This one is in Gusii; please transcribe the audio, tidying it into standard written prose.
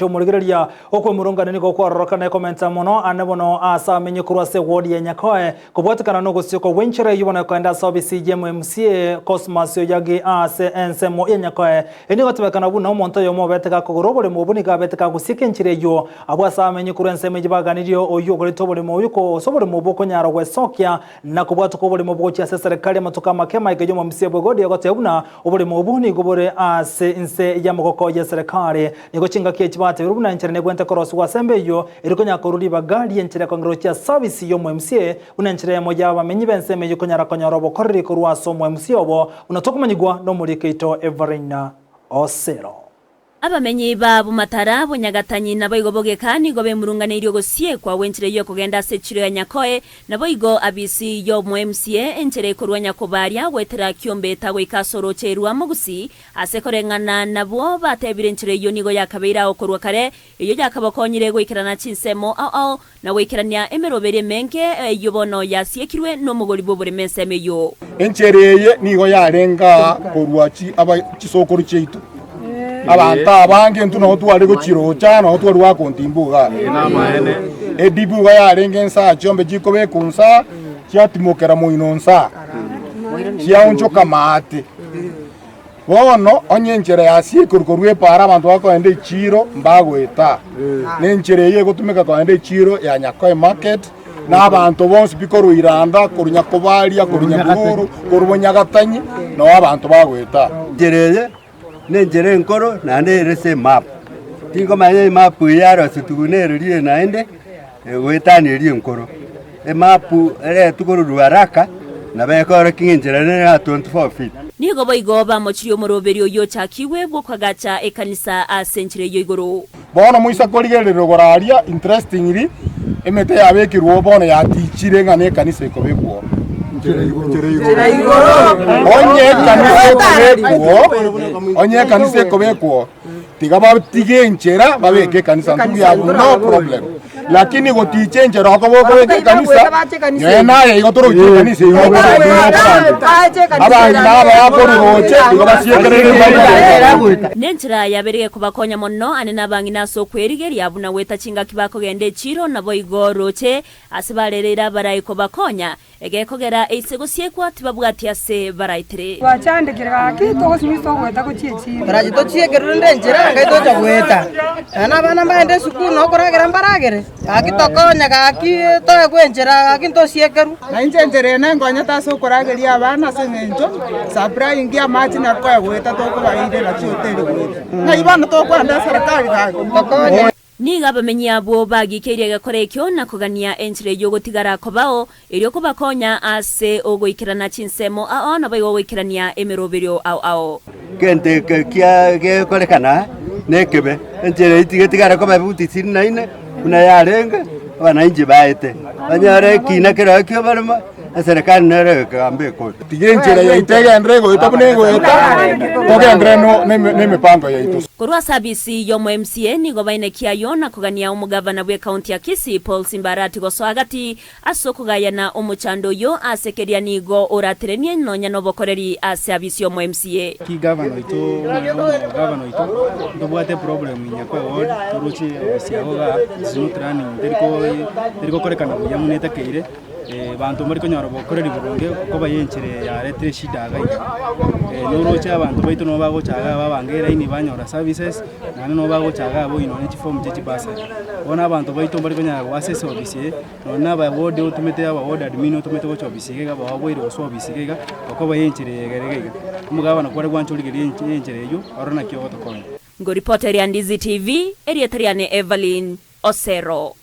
Omorigereria okwemurungania nigo kwarorokana ekomenta mono ane bono ase amenye korwa ase eward ya Nyakoe kobwatekana nogosioka gwenchera eyio bono ekoenda ase obisi ye MCA Cosmas Oyagi ase ensemo ya Nyakoe. Eye nigo egotebekana buna omonto oyomo obete gakogora oboremo obwo nigo abete kagosieka enchera eyio. Abwo ase amenye korwa ensemo eyio baganirie oyio ogorete oboremo oyio gose oboremo obwo okonyara gwesokia na kobwatoka oboremo obwo gochia ase eserekari amatuko amake amaiga y'omomisia bw'egodi egoteba buna oboremo obwo nigo bore ase inse y'amagoko y'eserekari. Nigo chingaki echi batebirie buna enchera negwente korosigwa ase embe eyio eri konyara korwa ribaga ri'enchera ekong'erwa gochia service y'omo-MCA buna enchera eyemo y'abamenyi b'ensemo eyio konyara konyora obokoreri korwa ase omo-MCA obo buna tokomanyigwa nomoriki oito Everina Osero. Abamenyi ba Bomatara, Bonyagatanyi, naboigo Bogeka nigo bemurunganeirie ogosiekwa gw'enchera eyio ekogenda ase echiro ya Nyakoe, naboigo abisi y'omo-MCA enchera ekorwa Nyakobaria goetera Kiombeta goika ase orooche rwa Mogusi. Ase koreng'ana nabwo batebire enchera eyio nigo yakabeire ao korwa kare, eyio yakabakonyire goikerana chinsemo ao ao, na goikerania emeroberio emenge eyio bono yasiekirwe nomogori bw'oboremo ensemo eyio. Enchera eye nigo yarenge aa korwa chisokoro chiaito. Abanto abange intwe nabo tware gochirocha, nabo tware goakontimba iga. Edibu iga yarenge nsaa chiombe chikobekwa nsaa, chiatimokera moino nsaa, chiaonchoka maate. Bono onye enchera yasiekirwe korwa epaara abanto bakogenda echiiro mbagoeta, na enchera eyio egotumeka kogenda echiiro ya Nyakoe Market, na abanto bonsi pi korwa Iranda, korwa Nyakobaria, korwa Nyabururu, korwa Bonyagatanyi, nao abanto bagoeta. Enchera eye nenchera enkoro naende ere ase emap. Tinkomanya emap eye yarosetigwe nere naende goetania eria enkoro. Emapu eretwe korwa Ruaraka nabo ekorokia ng'a enchera nere ya 24 feet. Nigo boigo bamochirie omoroberio oyio ochakigwe bw'okoagacha ekanisa ase enchera eyio igoro. Bono moisa korigereria igoro aria, interestingly, emete yabekirwe oo bono yatichire ng'a nekanisa ekobekwa oo. Onye ekanisa ekobekwa oo, onye ekanisa ekobekwa oo, Tiga batige enchera babeke ekanisa ntwe we have no problem lakini goticha enchera okoba okobeka ekanisa nyowe naye igo toroche ekanisa igo abang'ina aba bakoruroche igo basiekerere Nenchera yabeire gekobakonya mono ane nabang'ina ase okwerigeria buna goeta chingaki bakogenda echiro naboigo roche ase barereire abarai kobakonya Egekogera eise gosiekwa tibabwati ase baraetere. Twachandekire gaki togosimisa ogoeta gochia echiro. Torache tochieke rende enchera engai tocha goeta, nonya na abana mbaende esukuru na okoragera mbaragere, gaki tokonye gaki toegwe enchera gaki ntosiekerwe. Na inche enchera eye nenkonyete ase okorageria abana ase eng'encho supplying amache naro koegoeta tokobairera chihoteli goeta. Ng'ai bono tokoenda eserekari gaki? Tokonye. Nigo abamenyi abwo bagikeirie egekora ekio na kogania enchera eyio gotigara kobao, erio kobakonya ase ogoikerana chinsemo ao naboigo goikerania emeroberio ao ao. Gento eke kia gekorekana nekebe, enchera eyio tigetigare koba ebuti isini na ine buna yarenge, abananchi baete, banyore ekina kero kioboremo. Eserekari nero egekegamba ekote. Tiga enchera yaito egenderere goeta buna egoeta, togenderere nemipango yaito. Korwa ase abisi y'omo MCA nigo baenekia ayio na kogania omogavana bw'ekaunti ya Kisii Paul Simbarati gosoa gati ase okogayana omochando oyio ase keria nigo oraterenie nonya nobokoreri ase abisi y'omo MCA. Ki gavana oito omogavana oito ntobwate eproblem Nyakoe ward toroche ofisi yago igaa is not running teri gokorekana buya buna etakeire. Abanto mbari konyora obokoreri boronge okoba y'enchera eye yaretire eshida iga iga. Noroche abanto baito nabo bagocha iga babange eraini banyora services, naende nabo bagocha iga boino nonye chiform chia chibasari. Bono abanto baito mbari konyara goasa ase ofisi eye, nonye na aba ward otomete aba ward admin otomete gocha ofisi iga iga baoboire gosoa ofisi iga iga, okoba y'enchera eye egere iga iga. Omogabana kware gwancha origereria enchera eywo, orore naki ogotokonya. Ngoripota eria Ndizi TV, erieta riane Evelyn Osero.